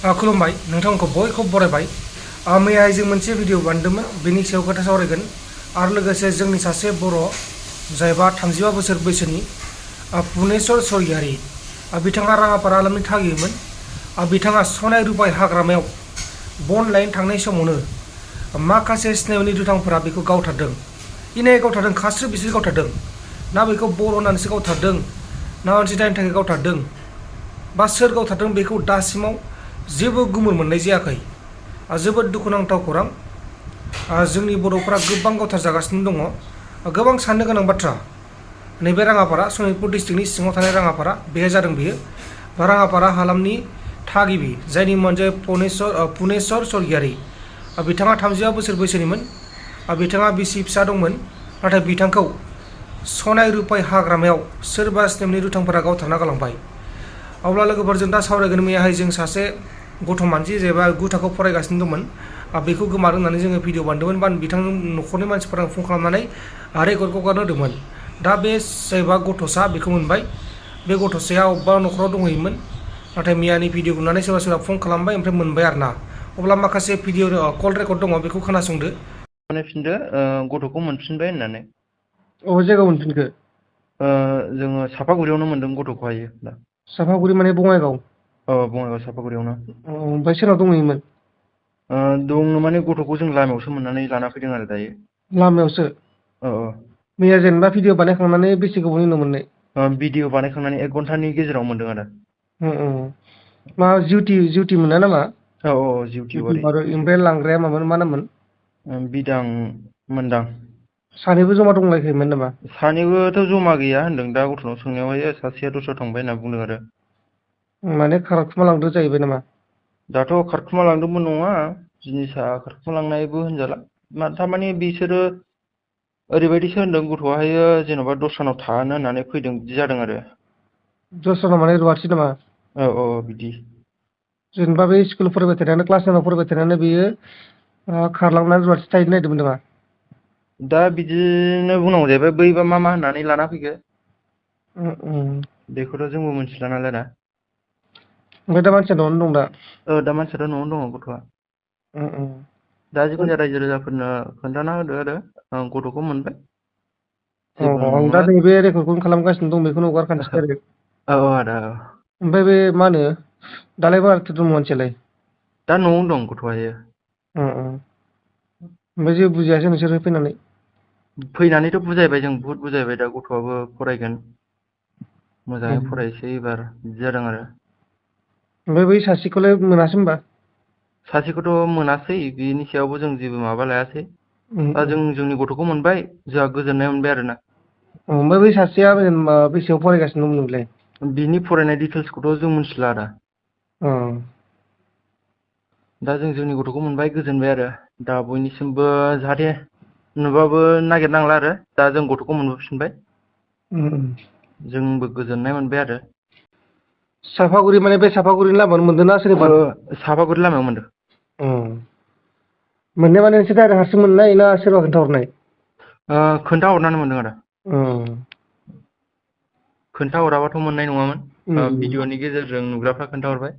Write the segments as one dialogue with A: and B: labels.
A: खुलुमबाय नोंथांखौ बयखौबो बरायबाय। मैयाहाय जों मोनसे भिडिअ बानायदोंमोन, बेनि सायाव खोथा सावरायगोन आरो लोगोसे जोंनि सासे बर' जायबा 35 बोसोर बैसोनि पुनेश्वर स्वरगियारि, बिथाङा राङापारा हालामनि थागिबिमोन। बिथाङा सनाय रुपाय हाग्रामायाव बन लायनो थांनाय समावनो माखासे स्नेहनि दुथांफोरा बेखौ गावथारदों। इनाय गावथारदों, खास्रि बिस्रि गावथारदों। ना बेखौ बर' होननानैसो गावथारदों, ना मोनसे दायनि थाखाय गावथारदों, बा सोर गावथारदों बेखौ दासिमाव जेबो गुमुर मोननाय जायाखै। जोबोद दुखुनांथाव खौरां। जोंनि बर'फोरा गोबां गावथारजागासिनो दङ। गोबां साननो गोनां बाथ्रा। नैबे राङापारा, सनितपुर डिस्ट्रिक्टनि सिङाव थानाय राङापारा, बेहाय जादों बेयो। राङापारा हालामनि थागिबि जायनि मुङानो जाबाय पुनेश्वर स्वरगियारि। बिथाङा 35 बोसोर बैसोनिमोन। बिथाङा बिसि फिसा दंमोन, नाथाय बिथांखौ सनाय रुपाय हाग्रामायाव सोरबा स्नेहनि दुथांफोरा गावथारना गालांबाय। अब्ला लोगोफोरजों दा सावरायगोन। मैयाहाय जों सासे गथ' मानसि जेबा 9 थाखोआव फरायगासिनो दंमोन, बेखौ गोमादों होननानै जोङो भिडिअ बानायदोंमोन, बा बिथांनि न'खरनि मानसिफोरा फन खालामनानै रेकर्डखौ हगारना होदोंमोन। दा बे जायबा गथ'सा बेखौ मोनबाय। बे गथ'साया अबेबा न'खराव दंहैयोमोन, नाथाय मैयानि भिडिअ नुनानै सोरबा सोरबा फन खालामबाय, ओमफ्राय मोनबाय आरो ना। अब्ला माखासे भिडिअ कल रेकर्ड दङ, बेखौ खोनासंदो।
B: बानायफिनदो, गथ'खौ मोनफिनबाय होननानै।
A: अबे जायगायाव मोनफिनखो?
B: जोङो सापागुरियावनो मोनदों गथ'खौहायो दा।
A: सापागुरि माने बङाइगाव?
B: बङाइगाव सापागुरियावनो।
A: ओमफ्राय सोरनाव दंहैयोमोन?
B: दङ माने गथ'खौ जों लामायावसो मोननानै लाना फैदों आरो दायो।
A: लामायावसो?
B: औ औ।
A: मैया जेनेबा भिडिअ बानायखांनानै बेसे गोबावनि उनाव मोननाय?
B: भिडिअ बानायखांनानै 1 घन्टानि गेजेराव मोनदों आरो।
A: मा जिउटि मोना नामा?
B: औ औ, जिउ तिवारि।
A: ओमफ्राय लांग्राया मामोन, मा नाममोन?
B: बिदां मोनदां।
A: सानैबो जमा दंलायखायोमोन नामा?
B: सानैबोथ' जमा गैया होनदों दा गथ'नाव सोंनायावहाय, सासेया दस्रायाव थांबाय होनना बुंदों आरो।
A: माने खारखुमा लांदो जाहैबाय नामा?
B: दाथ' खारखुमा लांदोंबो नङा, जिनिसा खारखुमा लांनायबो होनजाला। थारमाने बिसोरो ओरैबायदिसो होनदों गथ'आहायो, जेन'बा दस्रानाव थानो होननानै फैदों, बिदि जादों आरो।
A: दस्रानाव माने रुवाथि नामा?
B: औ औ, बिदि।
A: जेनेबा बे स्कुल फरायबाय थानायानो, क्लास 9 आव फरायबाय थानायानो बेयो खारलांनानै रुवाथि थाहैनो नागिरदोंमोन नामा?
B: दा बिदिनो बुंनांगौ जाहैबाय। बैबा मा होननानै लाना फैखो, बेखौथ' जोंबो मिथिला नालाय दा।
A: ओमफ्राय दा मानसिया न'आवनो दं दा?
B: दा मानसियाथ' न'आवनो दङ गथ'आ। दा जिखुनु जाया रायजो राजाफोरनो खोन्थाना होदो आरो, आं गथ'खौ मोनबाय। जेबो
A: आं दा
B: नंला।
A: नैबे रेकर्डखौनो खालामगासिनो दं, बेखौनो हगारखानोसै आरो।
B: औ आदा औ।
A: ओमफ्राय बे मा होनो, दालाय माथो दं मानसियालाय?
B: दा न'आवनो दं गथ'आयो।
A: ओमफ्राय जेबो बुजायासै नोंसोरो फैनानै?
B: फैनानैथ' बुजायबाय, जों बुहुद बुजायबाय। दा गथ'आबो फरायगोन, मोजाङै
A: ओमफ्राय
B: फरायसै एबार, बिदि जादों आरो।
A: बै सासेखौलाय मोनासै होनबा?
B: सासेखौथ' मोनासै, बिनि सायावबो जों जेबो माबा लायासै। दा
A: ओमफ्राय
B: जों जोंनि गथ'खौ मोनबाय, जोंहा गोजोननाय मोनबाय आरो ना।
A: ओमफ्राय बै सासेया बेसेयाव फरायगासिनो दंमोन बेलाय?
B: बिनि फरायनाय डिटेल्सखौथ' जों मिथिला आदा। दा जों जोंनि गथ'खौ मोनबाय, गोजोनबाय आरो। दा बयनिसिमबो जाहाथे नुबाबो नागिरनांला आरो, दा जों गथ'खौ मोनबोफिनबाय। जोंबो गोजोननाय मोनबाय आरो।
A: सापागुरि माने बे सापागुरिनि लामायावनो मोनदों ना सोरबा?
B: सापागुरि लामायाव मोनदों।
A: मोननाय माने नोंसोर डाइरेक्ट हारसिं मोननाय ना सोरबा खोन्थाहरनाय?
B: खोन्थाहरनानै मोनदों आदा।
A: उम
B: खोन्थाहराबाथ' मोननाय नङामोन।
A: ओमफ्राय
B: भिडिअनि गेजेरजों नुग्राफ्रा खोन्थाहरबाय।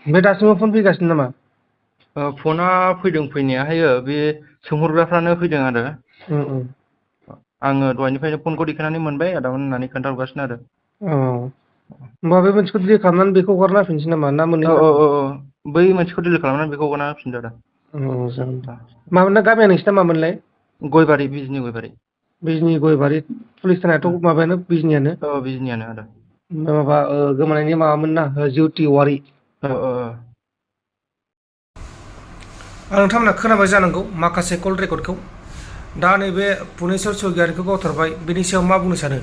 A: ओमफ्राय दासिमबो फन फैगासिनो नामा?
B: फना फैदों फैनायाहायो, बे सोंहरग्राफ्रानो फैदों आरो। आङो दहायनिफ्रायनो फनखौ दिखांनानै मोनबाय आदामोन होननानै खोन्थाहरगासिनो आरो।
A: होमबा बे मोनसेखौ डिलिट खालामनानै बेखौ हगारना होफिनसै नामा, ना मोननै
B: औ
A: थागोन?
B: औ औ, बै मोनसेखौ डिलिट खालामनानै बेखौ हगारना होफिनदो आदा।
A: जागोन दे। मामोनलाय गामिया नोंसिना मामोनलाय?
B: गयबारि, बिजनि गयबारि।
A: बिजनि गयबारि, पुलिस थानायाथ' माबायानो बिजनियानो।
B: औ, बिजनियानो आदा।
A: माबा गोमानायनि माबामोन ना, जिउटि औवारि। नोंथांमोना खोनाबाय जानांगौ माखासे कल रेकर्डखौ। दा नैबे पुनेश्वर स्वरगियारिखौ गावथारबाय, बेनि सायाव मा बुंनो सानो?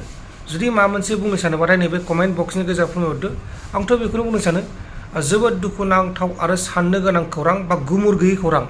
A: जुदि माबा मोनसे बुंनो सानोबाथाय नैबे कमेन्ट बक्सनि गेजेराव फोरमायहरदो। आंथ' बेखौनो बुंनो सानो, जोबोद दुखुनांथाव आरो साननो गोनां खौरां, बा गुमुर गैयै खौरां।